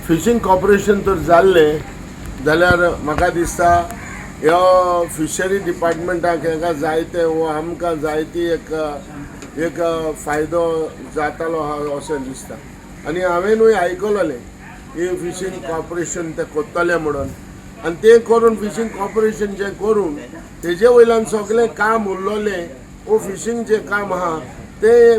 Fishing corporation तर जाल्लें जाल्यार म्हाका दिसता ह्यो फिशरी डिपार्टमेंटाक हांकां जायते वो आमकां जायती एक एक फायदो जातालो आहा अशें दिसता. आनी हांवेनूय आयकलोलें की फिशींग कॉर्पोरेशन ते कोत्तले म्हणून. आनी तें करून, फिशींग कॉर्पोरेशन जें करून, तेजे वयल्यान सगळें काम उरलोलें वो फिशींग जें काम आहा तें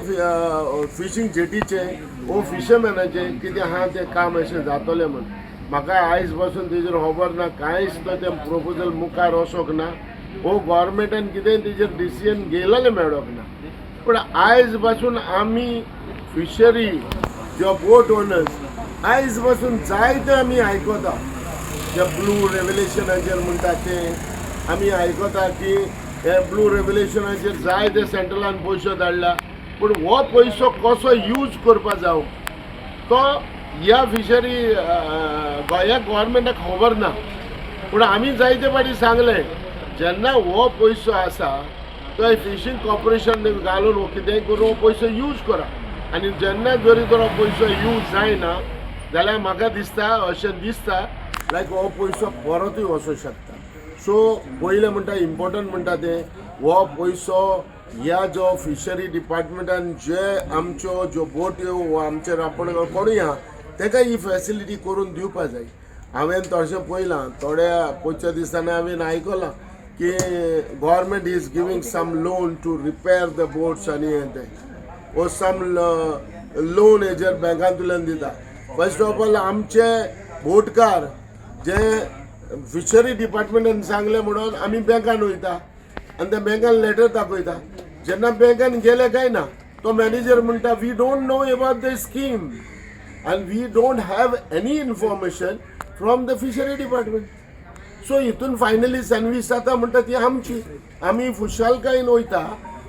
फिशींग जेटीचें वो फिशरमॅनाचें कितें आहा तें काम अशें जातलें म्हूण. म्हाका आयज पासून तेजेर खबर ना. कांयच तो तें प्रोपोजल मुखार वचोंक ना वो गोवोरमेंटान कितेंय तेजेर डिसिजन घेयलेलें मेळोंक ना. पूण आयज पासून आमी फिशरी किंवा बोट ओनर्स आयज पासून जायते आमी आयकता, जे ब्लू रेव्होल्युशनाचेर म्हणटा ते आमी आयकता की हे ब्लू रेव्होल्युशनाचेर जायते सेंट्रलान पयसो धाडला, पूण हो पयसो कसो यूज करपा जावं तो ह्या फिशरी ह्या गोवोरमेंटाक खबर ना. पूण आमी जायते फावटी सांगलें, जेन्ना हो पयसो आसा तो फिशींग कॉर्पोरेशन घालून हो कितेंय करून हो पयसो यूज करा. आनी जेन्ना जरी तर हो पयसो यूज जायना जाल्यार म्हाका दिसता, अशें दिसता लायक हो पयसो परतूय वचूंक शकता. सो पयलें म्हणटा, इम्पॉर्टंट म्हणटा तें, हो पयसो ह्या जो फिशरी डिपार्टमेंटान जे आमच्यो ज्यो बोट्यो वा आमचे रांपण कोणूय आहा तेका ही फॅसिलिटी करून दिवपा जाय. हांवें तशें पळयलां, थोड्या पयच्या दिसांनी हांवें आयकलां की government is giving some loan to repair the boats आनी हें तें वो सम लोन हेजेर बँकांतल्यान दिता. फर्स्ट ऑफ ऑल, आमचे बोटकार जे फिशरी डिपार्टमेंटान सांगलें म्हणून आमी बँकान वयता आनी त्या बँकान लेटर दाखयता. जेन्ना बँकान गेले काय ना, तो मॅनेजर म्हणटा, "We don't know about the scheme and we don't have any information from the fishery department." So हितून फायनली सँडवीच जाता म्हणटा ती आमची. आमी खुशालकायेन वयता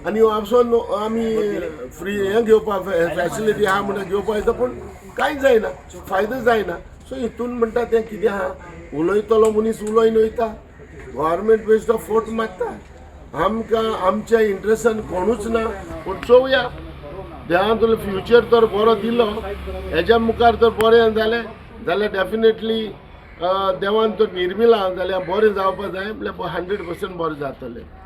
आनी वचोन आमी फ्री हें घेवपाक, फॅसिलिटी आहा म्हणटा घेवपाक वयता, पूण कांय जायना, फायदो जायना. सो हितून म्हणटा तें कितें आहा, उलयतलो मनीस उलोयन वयता, गव्हर्मेंट बेश्टो फोट मारता. आमकां आमच्या इंट्रस्टान कोणूच ना. पूण चोवया, देवान तुला फ्युचर तर बरो दिलो, हेज्या मुखार तर बरें जालें जाल्यार डेफिनेटली देवान तर निर्मिला जाल्यार बरें जावपा जाय, म्हणल्यार 100% बरें जातलें.